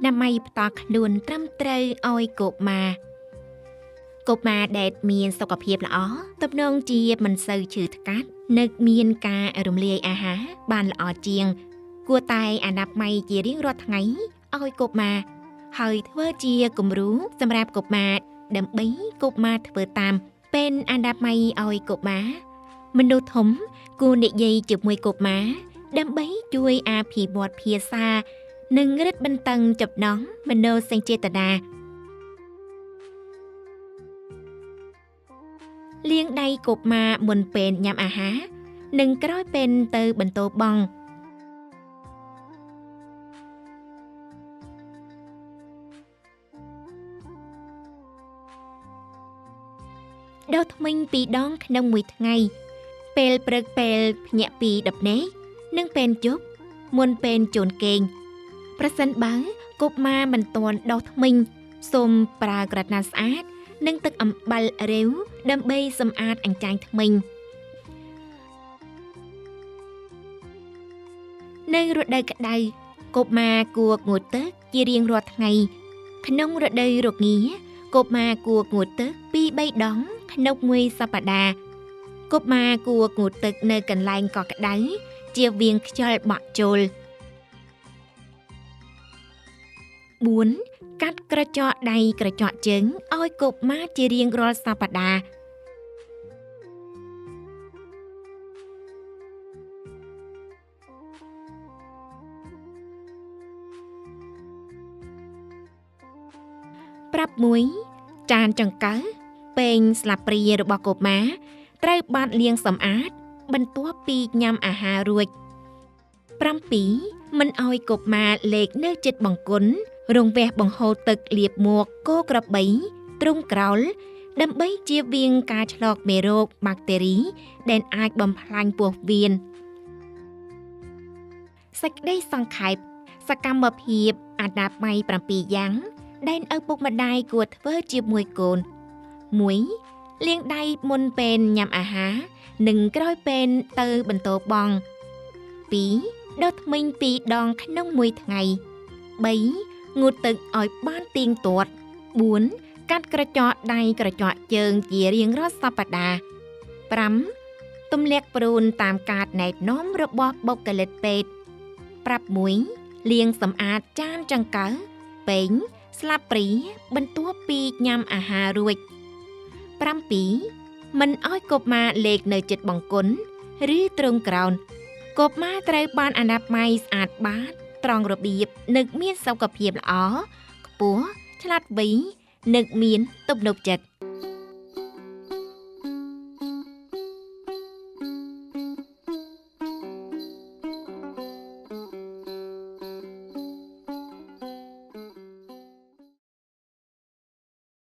នាម័យផ្ទាល់ខ្លួនត្រឹមត្រូវឲ្យកុមារកុមារដែលមានសុខភាពល្អទំនងជាមិនសូវឈឺថ្កាត់និងមានការរំលាយអាហារបានល្អជាងគួរតែអនាម័យជារៀងរាល់ថ្ងៃឲ្យកុមារហើយធ្វើជាគំរូសម្រាប់កុមារដើម្បីកុមារធ្វើតាមពេលអនាម័យឲ្យកុមារមនុស្សធំគួរនិយាយជាមួយកុមារដើម្បីជួយអភិវឌ្ឍភាសានិងរឹតបន្តឹងចំណង់មនោសញ្ចេតនាលាងដៃកុមារមុនពេលញ៉ាំអាហារនិងក្រោយពេលទៅបន្ទោបង់ដុសធ្មេញពីរដងក្នុងមួយថ្ងៃពេលព្រឹកពេលភ្ញាក់ពីដំណេកនិងពេលយប់មុនពេលចូលគេងប្រសិនបើកុមារមិនទាន់ដុសធ្មេញសូមប្រើក្រណាត់ស្អាតនិងទឹកអំបិលរាវដើម្បីសម្អាតអញ្ចាញធ្មេញនៅរដូវក្តៅកុមារគួរងូតទឹកជារៀងរាល់ថ្ងៃក្នុងរដូវរងាកុមារគួរងូតទឹក 2-3 ដងក្នុងមួយសប្តាហ៍កុមារគួរងូតទឹកនៅកន្លែងកក់ក្តៅជៀសវាងខ្យល់បក់ចូល 4. កាត់ក្រចកដៃក្រចកជើងឲ្យកុមារជារៀងរាល់សប្តាហ៍ប្រាប់មួយចានចង្កឹះពែងស្លាបព្រារបស់កុមារត្រូវបានលាងសម្អាតបន្ទាប់ពីញ៉ាំអាហាររួច 7. មិនឲ្យកុមារលេកនៅជិតបង្គន់រងវះបង្ហូរទឹកលាបមកគោក្របីទ្រុងក្រោលដើម្បីជៀសវាងការឆ្លងមេរោគបាក់តេរីដែលអាចបំផ្លាញពោះវៀនសេចក្តីសង្ខេបសកម្មភាពអនាម័យ7យ៉ាងដែលឪពុកម្ដាយគួរធ្វើជាមួយកូន 1. លាងដៃមុនពេលញ៉ាំអាហារនិងក្រោយពេលទៅបន្ទោបង់ 2. ដុសធ្មេញ2ដងក្នុងមួយថ្ងៃ 3. ងូតទឹកឲ្យបានទៀងទាត់ 4. កាត់ក្រចកដៃក្រចកជើងជារៀងរាល់សប្តាហ៍ 5. ទម្លាក់ព្រូនតាមការណែនាំរបស់បុគ្គលិកពេទ្យ 6. លាងសម្អាតចានចង្កឹះពែងស្លាបព្រាបន្ទាប់ពីញ៉ាំអាហាររួច 7. មិនឲ្យកុមារលេកនៅជិតបង្គន់ឬទ្រុងក្រោនកុមារត្រូវបានអនាម័យស្អាតបាតត្រង់របៀបនិងមានសុខភាពល្អខ្ពស់ឆ្លាតវៃនិងមានទំនុកចិត្ត